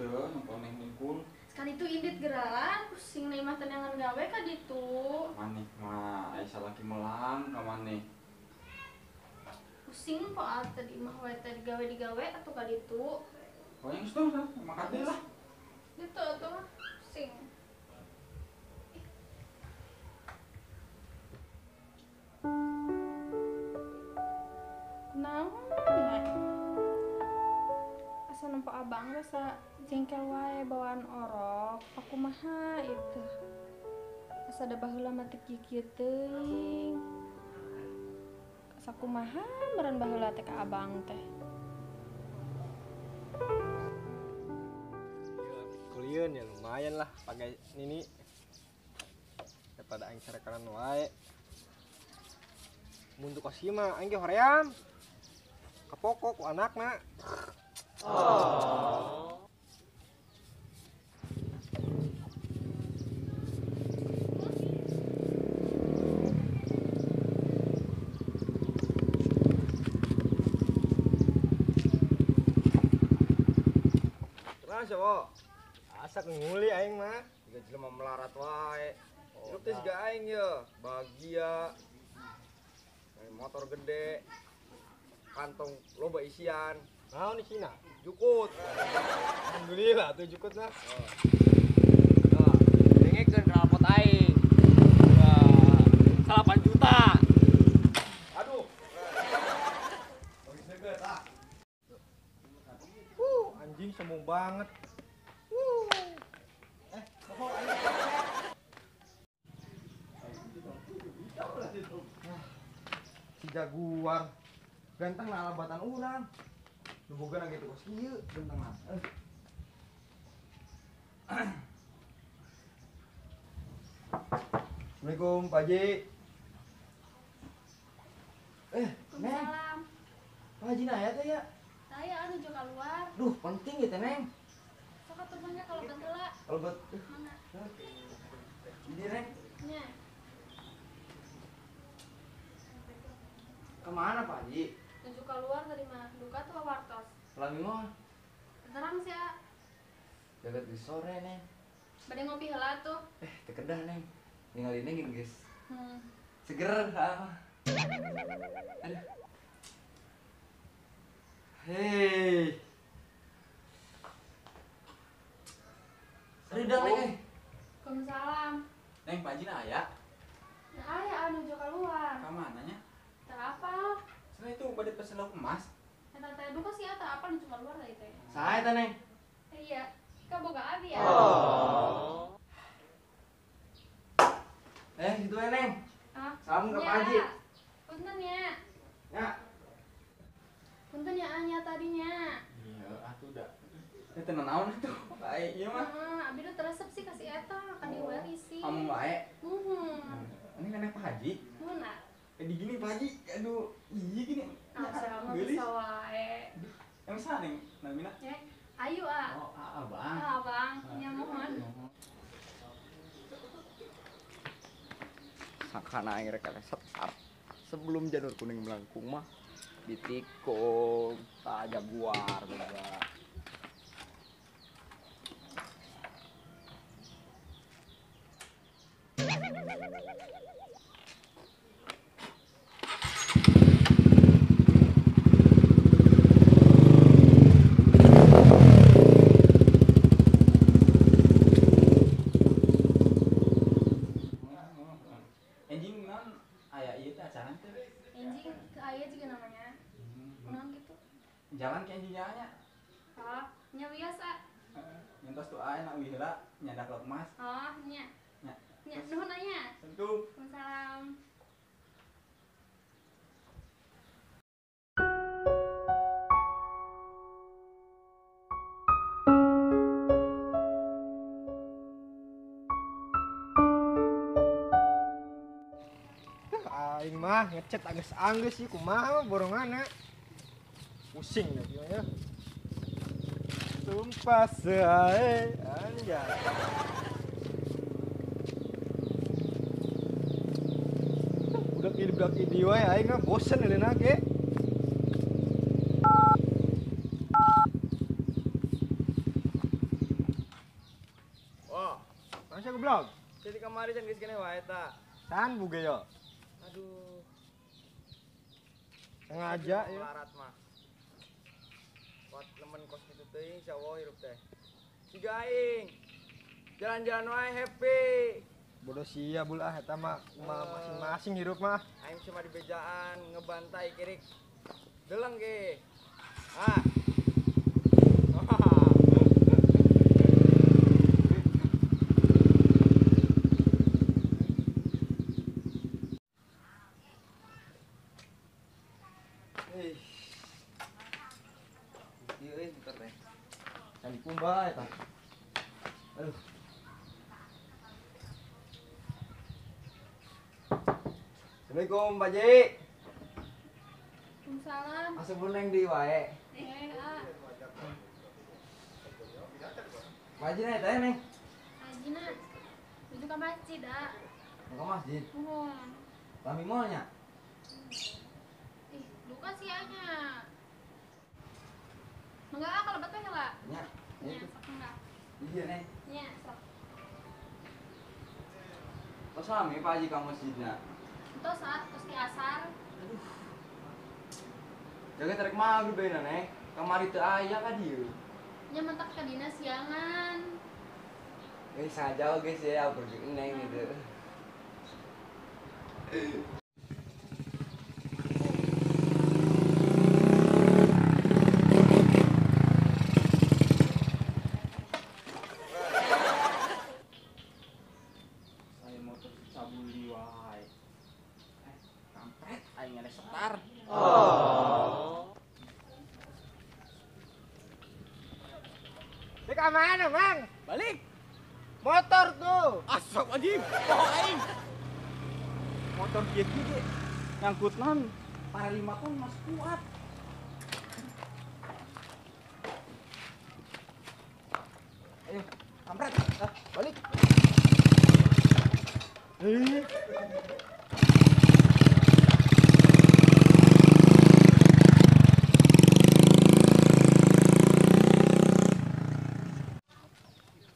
Teu, nempo neng hungkul. Sekali itu indit geralan, pusing na imah tenangan gawe ka ditu. Maneh mah aya salaki melang ka maneh. Pusing kok atuh di imah wae teh digawe-digawe atuh ka ditu. Pokoknya geus tuh, makan deui lah. Ditu atuh mah pusing. Naon ya? Asa nempo abang rasa jengkel wae bawaan orok, aku maha itu. Asa da baheula mah teu kieu teuing. Asa kumaha meureun baheula teh ka abang teh. Kulieun ya lumayan lah pakai nini. Daripada aing sarekaran wae. Mun teu kos ieu mah aing ge hoream. Kapokok ku anakna. Oh. Terus wo. Asa nguli aing mah, jiga jelema melarat wae. Hirup teh siga aing ye, bahagia. Main motor gede. Kantong loba isian. Naon isina? Jukut. Alhamdulillah tuh jukut lah. Nah, dengekeun knalpot aing. 8 juta. Aduh. Anjing sombong banget. Si jaguar ganteng lah alabatan urang. Nu boga gitu kos kieu ganteng lah. Assalamualaikum Pak Haji. Neng. Pak Haji naya teh ya? Saya anu juga keluar. Duh, penting ya teh, Neng. Sok atuh mangga kalau heula. Kalau buat mangga. Ini, Neng. Nya. Kemana Pak Haji? Nuju keluar tadi mah, duka tuh wartos. Lami mah? Terang sih ya. Jagat di sore, Neng. Bade ngopi heula tuh. Teu kedah, Neng. Ningali Neng geus. Seger ah. Aduh. Hei. Ridang, Neng. Waalaikumsalam. Neng, Pak Haji aya? Nah, aya anu nuju keluar. Ka mana nya? Teu apal. Cenah itu bade pesen lauk emas. Eta teh duka sih eta apal nuju keluar tadi teh. Saha eta, Neng? Iya, ka boga abi ya. Oh. Gitu ya, Neng. Ah, salam ke Pak Haji. Punten ya. Ya. Punten ya anya tadinya. Iya, atuh da. Teh teu naon atuh. Bae ieu mah. Heeh, abi nu teresep sih kasih eta kan diwarisi. Kamu bae. Muhun. Ini kan Pak Haji. Muhun ah. Di gini Pak Haji, aduh, iya gini. Nah, sama bisa wae. Emang saha Neng namina? Ayu ah. Oh, abang. Abang, nya mohon. Sakana aing rek start. Sebelum janur kuning melangkung mah ditikung tak jaguar boga. Anjing non aya ieu teh acara teh. Anjing ke aya juga namanya. Non gitu. Jalan ke anjingnya nya. Oh, nya biasa. Nyentos tuh aya nak uih heula nyandak lauk emas. Oh, nya. Nya. Nya nuhun nya. Assalamualaikum. Waalaikumsalam. Aing mah ngecet angges-angges sih kumaha boronganna. Pusing dah ya. Sumpah seae anjay. Udah ini wae aing mah bosen euleuna ge. Goblok. Jadi kamari can geus keneh wae ta. San buge yo. Aduh. Sengaja ya. Melarat mah. Kuat lemen kos kitu teuing sawo hirup teh. Siga aing. Jalan-jalan wae happy. Bodoh sia bul ah eta mah masing-masing hirup mah. Aing cuma di bejaan ngebantai kirik. Deleng ge. Ah. Ieu euy muter teh. Candi kumba eta. Aduh. Assalamualaikum Pak Ji. Waalaikumsalam. Asup neng di wae. Ah. Pak Haji na eta neng. Haji na. Nuju ka masjid, ah. Ka masjid. Nuhun. Lami moal nya? Ih, duka sih nya. Mangga ah kalau betul heula. Nya. Nya, sok mangga. Iya neng. Nya, sok. Tos lami Pak Haji ka masjidna. Tos ah, tos di asar. Aduh. Jaga tarik maghrib bae neng. Kamari teu aya ka dieu. Nya mentak ka dina siangan. Guys, sengaja guys ya aku jeung neng gitu. Saya motor cabuli wae. Kampret aing ada setar. Oh. Di mana, Bang? Balik. Motor tuh. Astagfirullahaladzim. Poho aing. Motor kieu ge ngangkut non para 5 ton masih kuat. Ayo, kampret. Ah, balik.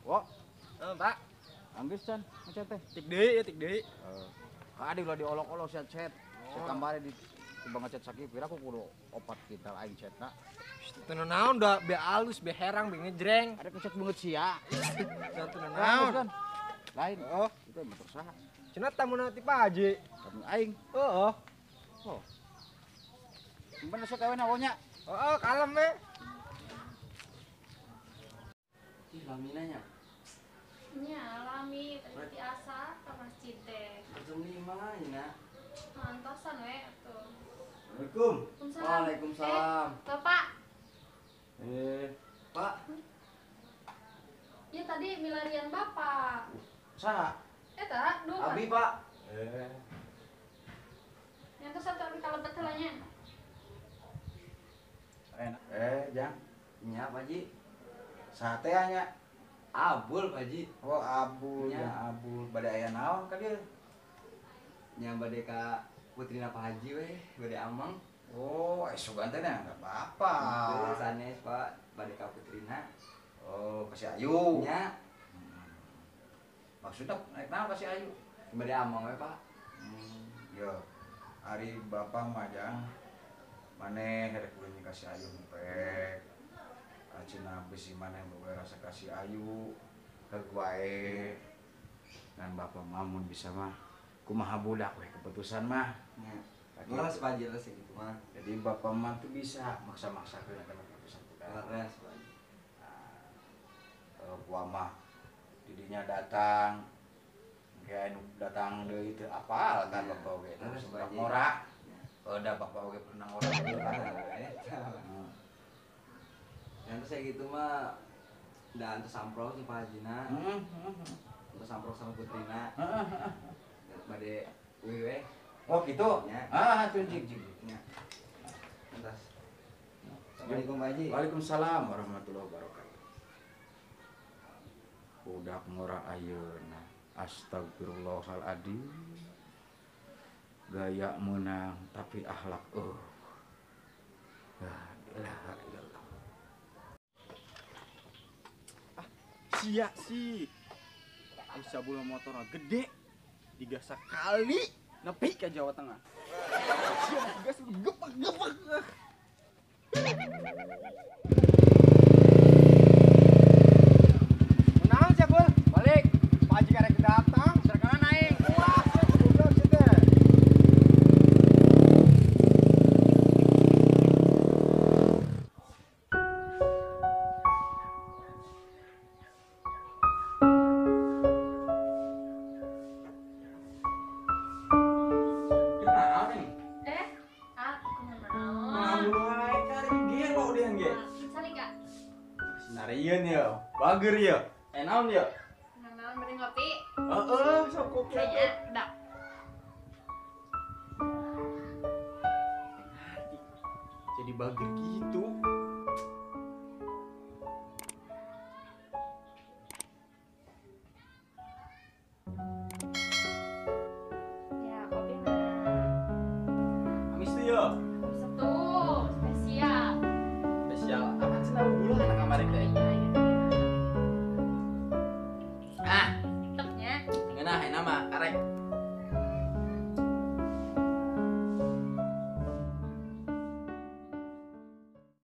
Wah, Pak. Anggis can, ngecet teh. Tik deui ya, tik deui. Kadi ulah diolok-olok sia chat. Sia tambare di tiba ngechat sakit pira aku kudu opat kita aing chatna. Teu naon da be alus, be herang, be ngejreng. Ada ngechat beungeut sia. Teu naon. Lain. Oh, itu motor saha? Cenah tamuna ti Pak Haji. Tamu aing. Heeh. Oh. Bener sok aweuna wonya. Heeh, kalem we. Ih, lamina nya. Nya, lami tadi di asar ka masjid teh. Jam 5 nya. Mantosan we atuh. Assalamualaikum. Waalaikumsalam. Waalaikumsalam. Bapak. Pak. Ya tadi milarian Bapak. Saha? Eta, duh. Abi, Pak. Yang tuh satu abi kalebet heula nya. Jang. Nya, Pak Haji. Saha teh nya? Abul, Pak Haji. Oh, abul, ya abul. Bade aya naon ka dieu? Nya bade ka putrina Pak Haji we, bade amang. Oh, sugan teh nya enggak apa-apa. Teu sanes, Pak, bade ka putrina. Oh, ka si Ayu. Nya. Maksudnya naik naon ka si Ayu? Bade amang we, Pak. Yo, ari bapak mah jang. Maneh rek ulin ka si Ayu pek. Acina besi maneh boga rasa kasih Ayu ke wae. Dan bapak mamun bisa mah kumaha budak we keputusan mah. Nya. Leres Pak Haji, leres gitu mah. Jadi bapak mah tuh bisa maksa-maksa ke keputusan budak. Leres Pak Haji. Nah, gua mah didinya datang kayak anu datang deui teu apal kan bapak oge. Leres Pak Haji. Ngora. Da bapak oge pernah ngora. Yang saya gitu mah dan terus samprok si Pak Hajina. Terus samprok sama putrina. Bade uwi we. Oh gitu. Ya. Ah, tuh jig jig. Ya. Entas. Assalamualaikum Pak Haji. Waalaikumsalam warahmatullahi wabarakatuh. Budak ngora ayeuna. Astagfirullahaladzim. Gaya menang tapi akhlak La ilaha illallah. Sia si. Bisa bola motor gede. Digas sekali nepi ke Jawa Tengah. Siap gas gepak-gepak. Menahan sih, Bul. Balik. Pak Haji karek datang, serkana naik. Wah, goblok sih teh. Kenapa nih? Sinarieun ya, bager ya, naon ya? Naon beri ngopi? Heeh, sok kopi. Kayaknya, dah. Jadi bager gitu.